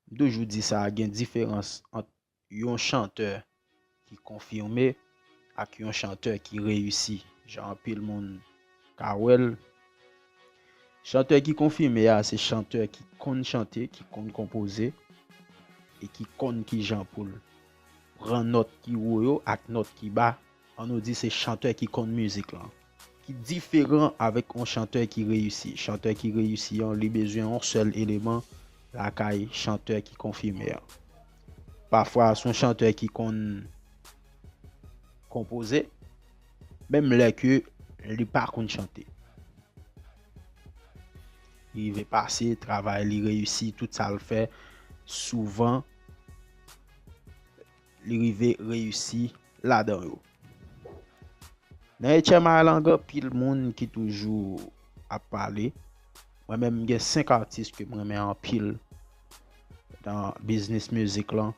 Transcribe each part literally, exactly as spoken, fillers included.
M toujou di sa, gen diferans ant yon chantè ki konfime ak yon chantè ki reyisi, jan anpil moun ka wè l. Chantè ki konfime a, se chantè ki konn chante, ki konn konpoze, e ki konn kijan pou l pran nòt ki wo yo ak nòt ki ba. An nou di se chantè ki konn mizik lan, ki diferan avèk yon chantè ki reyisi. Chantè ki reyisi an, li bezwen yon sèl eleman lakay chantè ki konfime an. Pafwa, se yon chantè ki konn konpoze, menm lè ke li pa konn chante. Li rive pase, travay li reyisi, tout sa l fè, souvan, li rive reyisi ladan yo. Nan H M I la, gen anpil moun ki toujou ap pale. Mwen menm, gen senk atis ke m renmen anpil nan biznis mizik lan,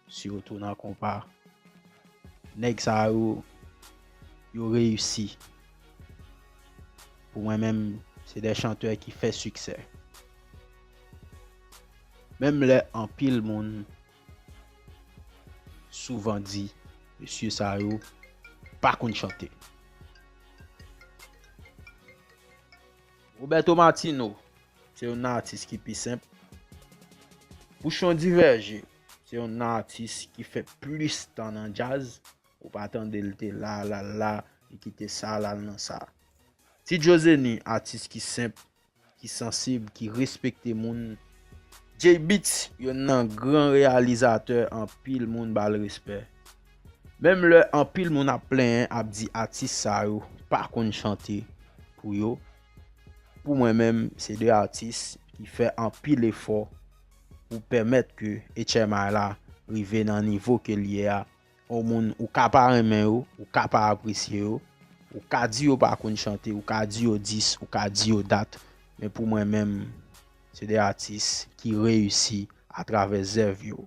sitou nan konpa. Nèg sa yo, yo reyisi. Pou mwen menm, se de chantè ki fè siksè. Menm lè anpil moun souvan di, mesye sa yo pa konn chante. Roberto Martino, se yon atis ki pi senp. Pouchon Diverge, se yon atis ki fè plis tan nan djaz. Ou pa tande l te la, l al la, li kite sa, l al nan sa. Ti Joe Zeni, atis ki senp, ki sansib, ki respekte moun. Jay Beatz, youn nan gran reyalizatè, anpil moun ba l respè. Menm lè anpil moun ap plenyen, ap di atis sa yo pa konn chante pou yo, pou mwen menm, se de atis ki fè anpil efò pou pèmèt ke H M I la rive nan nivo ke l ye a. Yon moun, ou ka pa renmen yo, ou ka pa apresye yo, ou ka di yo pa konn chante, ou ka di yo dis, ou ka di yo dat, men pou mwen menm, se de atis ki reyisi atravè zèv yo.